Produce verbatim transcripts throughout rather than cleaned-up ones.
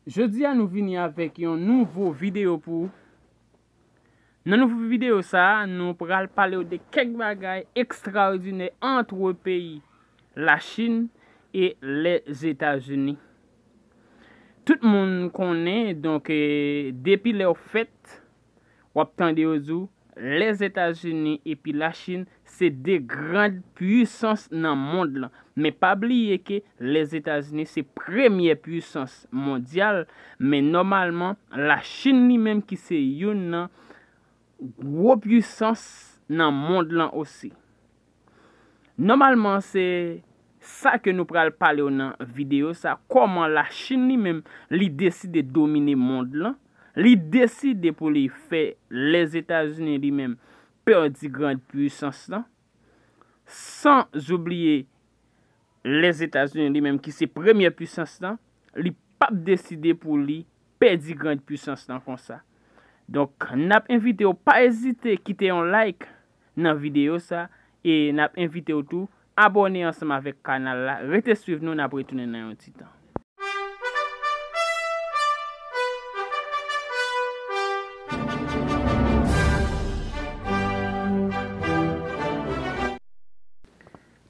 Jodi a nou vini avèk yon nouvo videyo pou ou. Nan nouvo videyo sa a, nou pral pale w de kèk bagay ekstraòdinè ant peyi Lachin e Lèzetazini. Tout moun konnen, donk, eh, depi lè w fèt, w ap tande yo di w Lèzetazini epi Lachin se de gran pwisans nan mond lan. Men pa bliye ke Lèzetazini se premyè pwisans mondyal, men nòmalman, Lachin li menm ki se youn nan gwo pwisans nan mond lan osi. Nòmalman, se sa ke nou pral pale w nan videyo sa, kòman Lachin li menm, li deside domine mond lan, li deside pou li fè Lèzetazini li menm pèdi gran pwisans lan, san oubliye Lèzetazini li menm ki se premyè pwisans lan, li p ap deside pou li pèdi gran pwisans lan konsa. Donk, n ap envite w pa ezite kite yon like nan videyo sa e n ap envite w tou abòne ansanm avèk kanal la, rete swiv nou, n ap retounen nan yon ti tan.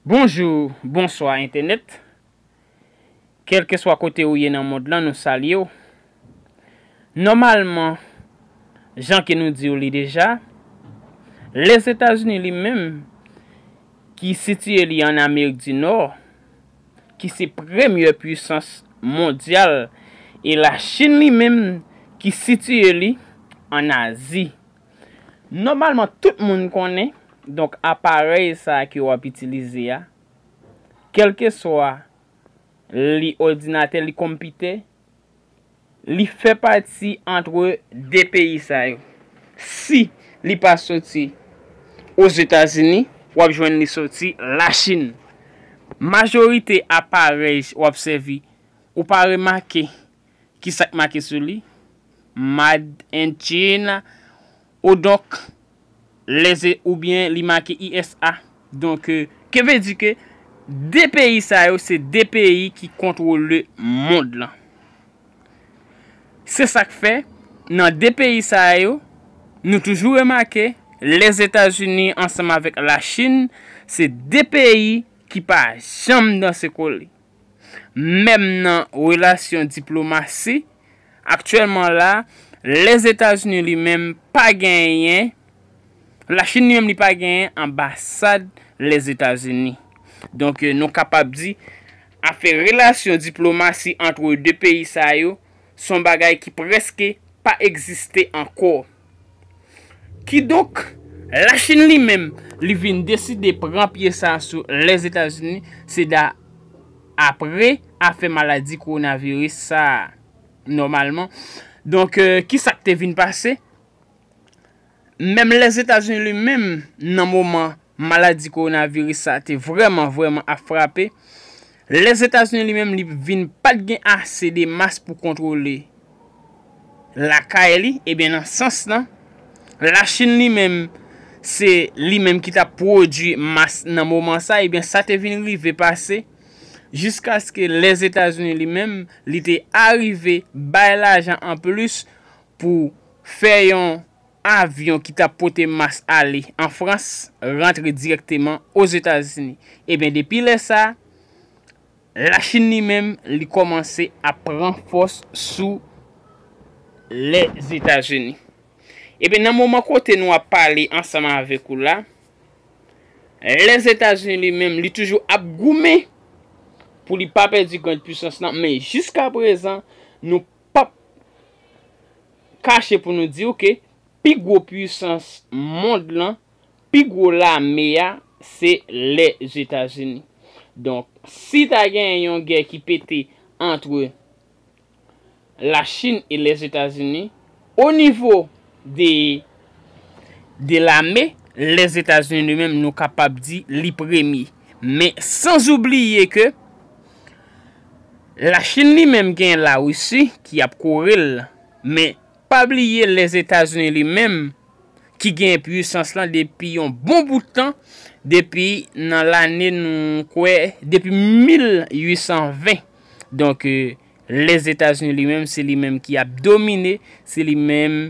Bonjou, bonswa entènèt. Kèlkeswa kote ou ye nan mond lan, nou salye w. Nòmalman, jan ke nou di w li deja, Lèzetazini li menm, ki sitiye li ann Amerik di Nò, ki se premyè pwisans mondyal, e Lachin li menm, ki sitiye li ann Azi. Nòmalman, tout moun konnen, donk, aparèy sa a ke w ap itilize a, kèlkeswa li òdinatè, li konpitè, li fè pati ant de peyi sa yo. Si li pa soti Ozetazini, w ap jwenn li soti Lachin. Majorite aparèy w ap sèvi, ou pa remake ki sa k make sou li? Made in China. Ou donk, lèze oubyen li make U S A. Donk, euh, ke vle di ke de peyi sa yo, se de peyi ki kontwole mond lan. Se sa k fè, nan de peyi sa yo, nou toujou remake, Lèzetazini ansanm avèk Lachin, se de peyi ki pa janm danse kole. Menm nan relasyon diplomasi, aktyèlman la, Lèzetazini li menm pa genyen, Lachin li menm li pa genyen anbasad Lèzetazini. Donk, euh, nou kapab di, afè relasyon diplomasi ant de peyi sa yo, se yon bagay ki prèske pa egziste ankò. Kidonk, Lachin li menm, li vin deside pran pye sa sou Lèzetazini, se da apre afè maladi kowonaviris sa a, nòmalman. Donk, euh, ki sa k te vin pase? Menm Lèzetazini li menm, nan moman maladi kowonaviris sa te vrèman, vrèman ap frape, Lèzetazini li menm, li vin pa t gen ase de mas pou kontwole lakay li, ebyen, nan sans lan, Lachin li menm, se li menm ki t ap pwodui mas nan moman sa, ebyen, sa te vin rive pase, jiskaske Lèzetazini li menm, li te arive bay lajan anplis pou fè yon avyon ki t ap pote mas ale an Frans rantre dirèkteman Ozetazini. Ebyen, depi lè sa, Lachin li menm, li kòmanse ap pran fòs sou Lèzetazini. Ebyen, nan moman kote nou ap pale ansanm avèk ou la, Lèzetazini li menm, li toujou ap goumen pou li pa pèdi gran pwisans lan, men jiska prezan, nou p ap kache pou nou di w ke pi gwo pwisans mond lan, pi gwo lame a, se Lèzetazini. Donk, si ta gen yon gè ki pete ant Lachin e Lèzetazini, o nivo de, de lame, Lèzetazini li menm, nou kapab di li premye. Men san oubliye ke Lachin li menm gen Larisi ki ap kouri l, men pa bliye Lèzetazini li menm ki gen pwisans lan depi yon bon bout tan, depi nan lane nou kwè, depi mil uit san ven. Donk, euh, Lèzetazini li menm, se li menm ki ap domine, se li menm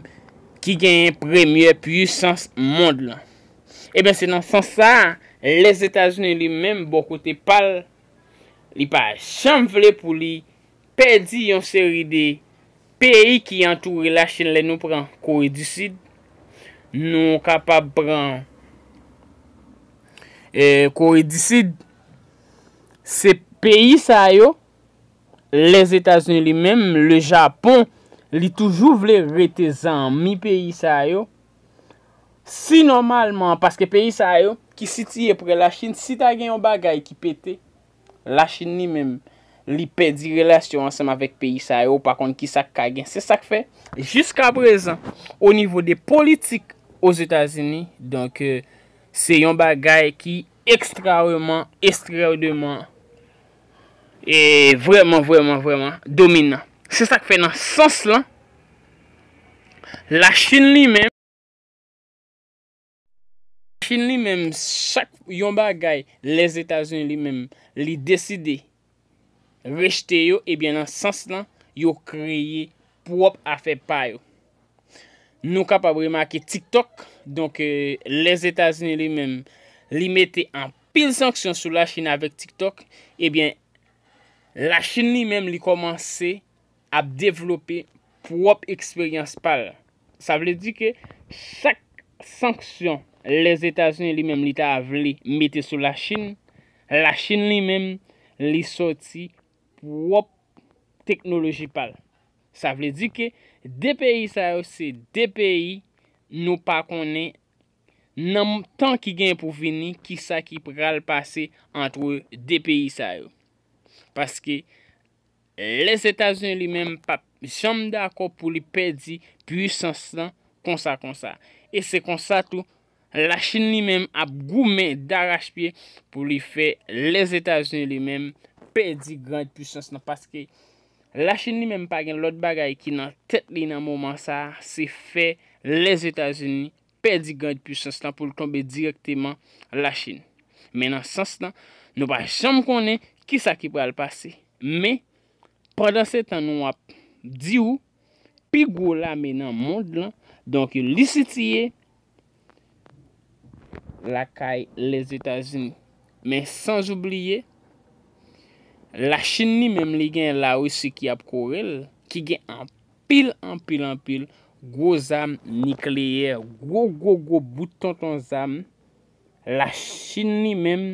ki genyen premyè pwisans mond lan. Ebyen, se nan sans sa a, Lèzetazini li menm, bò kote pa l, li pa janm vle pou li pèdi yon seri de peyi ki antoure Lachin. Lè nou pran Kore di Sid, nou kapab pran, eh, Kore di Sid, se peyi sa yo, Lèzetazini li menm, le Japon, li toujou vle rete zanmi peyi sa yo. Si nòmalman, paske peyi sa yo ki sitiye pre Lachin, si ta gen yon bagay ki pete, Lachin li menm, li pèdi relasyon ansanm avèk peyi sa yo, ou pa konn ki sa k ka gen. Se sa k fè, jiska prezan, o nivo de politik Ozetazini, donk, euh, se yon bagay ki ekstreman, ekstreman, e vrèman, vrèman, vrèman dominan. Se sa k fè nan sans lan, Lachin li menm, Lachin li menm, chak yon bagay Lèzetazini li menm, li deside rejte yo, ebyen nan sans lan, yo kreye pwòp afè pa yo. Nou kapab remake TikTok, donk, euh, Lèzetazini li menm, li mete anpil sanksyon sou Lachin avèk TikTok, ebyen, Lachin li menm, li kòmanse ap devlope pwòp eksperyans pa l. Sa vle di ke chak sanksyon Lèzetazini li menm li ta vle mete sou Lachin, Lachin li menm li sòti pwòp teknoloji pa l. Sa vle di ke de peyi sa yo se de peyi nou pa konnen nan tan ki gen pou vini, kisa ki pral pase antre de peyi sa yo. Paske Lèzetazini li menm p ap janm dakò pou li pèdi pwisans lan konsa konsa. E se konsa tou, Lachin li menm ap goumen darachpye pou li fè Lèzetazini li menm pèdi grand pwisans lan, paske Lachin li menm pa gen lòt bagay ki nan tèt li nan moman sa a, se fè Lèzetazini pèdi grand pwisans lan pou l tonbe dirèkteman Lachin. Men nan sans lan, nou pa janm konnen kisa ki pral pase. Men, pandan se tan nou ap di w, pi gwo lame nan mond lan, donk li sitiye lakay Lèzetazini. Men san oubliye, Lachin li menm li gen Larisi ki ap kore l, ki gen anpil, anpil, anpil gwo zam nikleyè, gwo, gwo, gwo bout tonton zam. Lachin li menm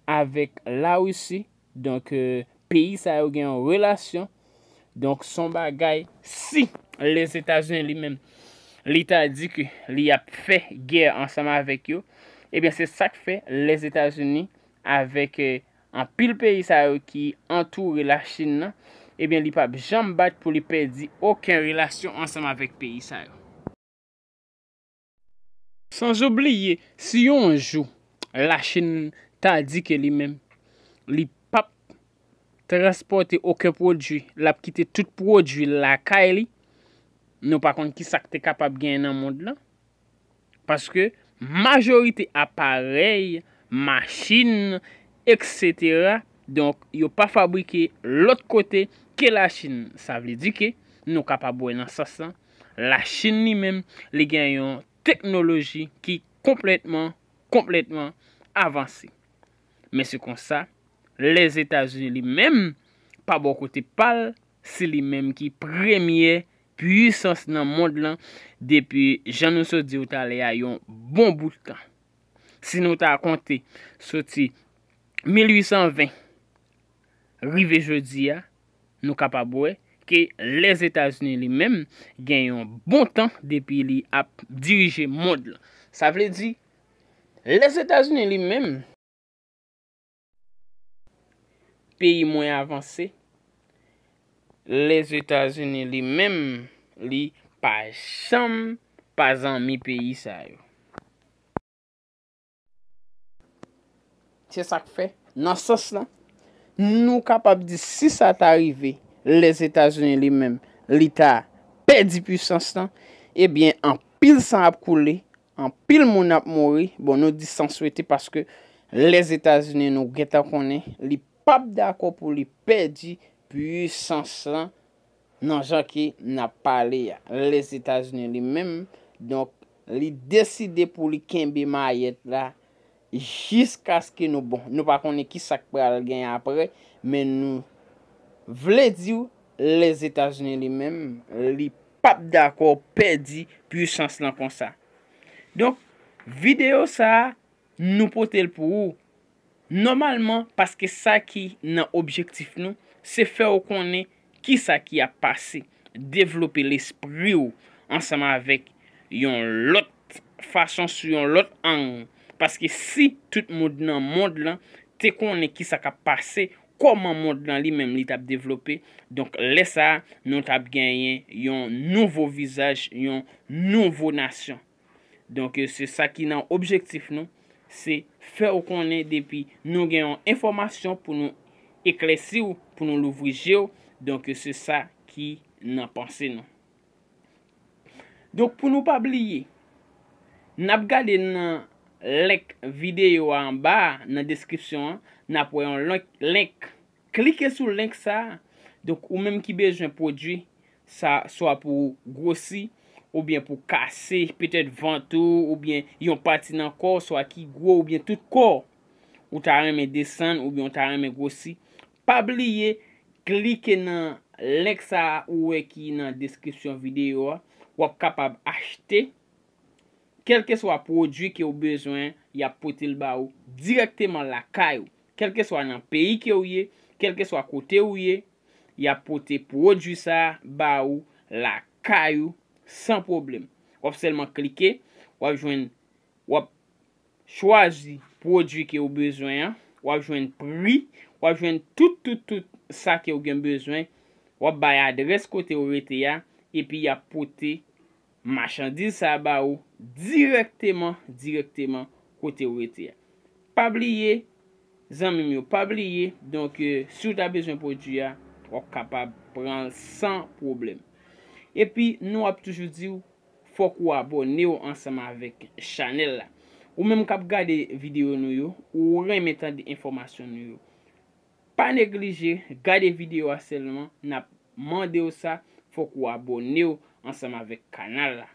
avèk Larisi, donk, euh, peyi sa yo gen yon relasyon. Donk, se yon bagay, si Lèzetazini li menm, li ta di ke li ap fè gè ansanm avèk yo, ebyen, se sa k fè Lèzetazini avèk, euh, anpil peyi sa yo ki antoure Lachin nan, ebyen, li p ap janm bat pou li pèdi okenn relasyon ansanm avèk peyi sa yo. San oubliye, si yon jou Lachin ta di ke li menm, li p ap transpòte okenn pwodui, l ap kite tout pwodui l lakay li, nou pa konn kisa k te kapab genyen nan mond lan. Paske majorite aparèy, machin, etsetera, donk, yo pa fabrike lòt kote ke Lachin. Sa vle di ke nou kapab wè nan sans lan, Lachin li menm, li gen yon teknoloji ki konplètman, konplètman avanse. Men se konsa, Lèzetazini li menm, pa bò kote pa l, se li menm ki premyè pwisans nan mond lan depi, jan nou sot di w talè a, yon bon bout tan. Si nou ta konte soti mil uit san ven rive jodi a, nou kapab wè ke Lèzetazini li menm gen yon bon tan depi li ap dirije mond lan. Sa vle di, Lèzetazini li menm, peyi mwen avanse, Lèzetazini li menm, li pa janm pa zanmi peyi sa yo. Se sa k fè, nan sans lan, nou kapab di si sa ta rive, Lèzetazini li menm, li ta pèdi pwisans lan, ebyen, anpil san ap koule, anpil moun ap mouri. Bon, nou di san swete paske Lèzetazini, nou gentan konnen, li p ap dakò pou li pèdi pwisans lan nan jan ke n ap pale a. Lèzetazini li menm, donk, li deside pou li kenbe mayèt la jiskaske nou bon. Nou pa konnen ki sa k pral gen apre, men nou vle di w, Lèzetazini li menm, li p ap dakò pèdi pwisans lan konsa. Donk, videyo sa a, nou pote l pou ou. Nòmalman, paske sa ki nan objektif nou, se fè w konnen ki sa ki ap pase, devlope lespri w ansanm avèk yon lòt fason, sou yon lòt ang. Paske si tout moun nan mond lan te konnen ki sa k ap pase, kòman mond lan li menm li t ap devlope, donk lè sa a, nou t ap genyen yon nouvo vizaj, yon nouvo nasyon. Donk, se sa ki nan objektif nou, se fè w konnen depi nou gen yon enfòmasyon pou nou eklèsi w, pou nou louvri je w. Donk, se sa ki nan panse nou. Donk, pou nou pa bliye, n ap gade nan link videyo a anba a, nan deskripsyon an, n ap wè yon link, link. Klike sou link sa a. Donk, ou menm ki bezwen pwodui sa, swa pou gwosi, oubyen pou kase, petèt vant ou, oubyen yon pati nan kò w, swa ki gwo, oubyen tout kò w, ou ta renmen desann, oubyen ou ta renmen gwosi, pa bliye klike nan link sa a ou wè ki nan deskripsyon videyo a. W ap kapab achte kèlkeswa pwodui ke w bezwen, y ap pote l ba ou dirèkteman lakay ou. Kèlkeswa nan peyi ke w ye, kèlkeswa kote w ye, y ap pote pwodui sa a ba ou lakay ou san pwoblèm. W ap sèlman klike, w ap jwenn, w ap chwazi pwodui ke w bezwen an, w ap jwenn pri, w ap jwenn tout, tout, tout sa ke w gen bezwen, w ap bay adrès kote w rete a, epi y ap pote machandiz sa a ba ou dirèkteman, dirèkteman kote w rete a. Pa bliye, zanmi m yo, pa bliye, donk, eh, si w ta bezwen pwodui a, w ap kapab pran l san pwoblèm. Epi, nou ap toujou di w, fòk ou abòne w ansanm avèk chanèl la. Ou menm k ap gade videyo nou yo, ou renmen tande enfòmasyon nou yo, pa neglije gade videyo a sèlman, n ap mande w sa, fòk ou abòne w ansanm avèk kanal la.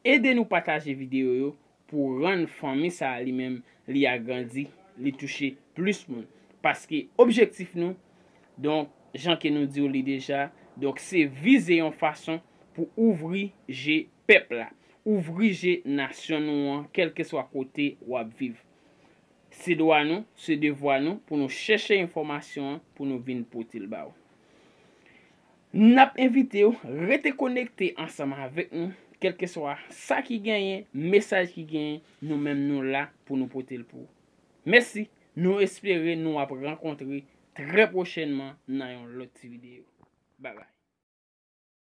Ede nou pataje videyo yo pou rann fanmi sa a li menm, li agrandi, li touche plis moun. Paske objektif nou, donk, jan ke nou di w li deja, donk, se vize yon fason pou ouvri je pèp la, ouvri je nasyon nou an, kèlkeswa kote w ap viv. Se dwa nou, se devwa nou pou nou chèche enfòmasyon an, pou nou vin pote l ba ou. N ap envite w rete konekte ansanm avèk nou, kèlkeswa sa ki genyen, mesaj ki genyen, nou menm nou la pou nou pote l pou ou. Mèsi, nou espere nou ap rankontre trè pwochènman nan yon lòt ti videyo. Babay.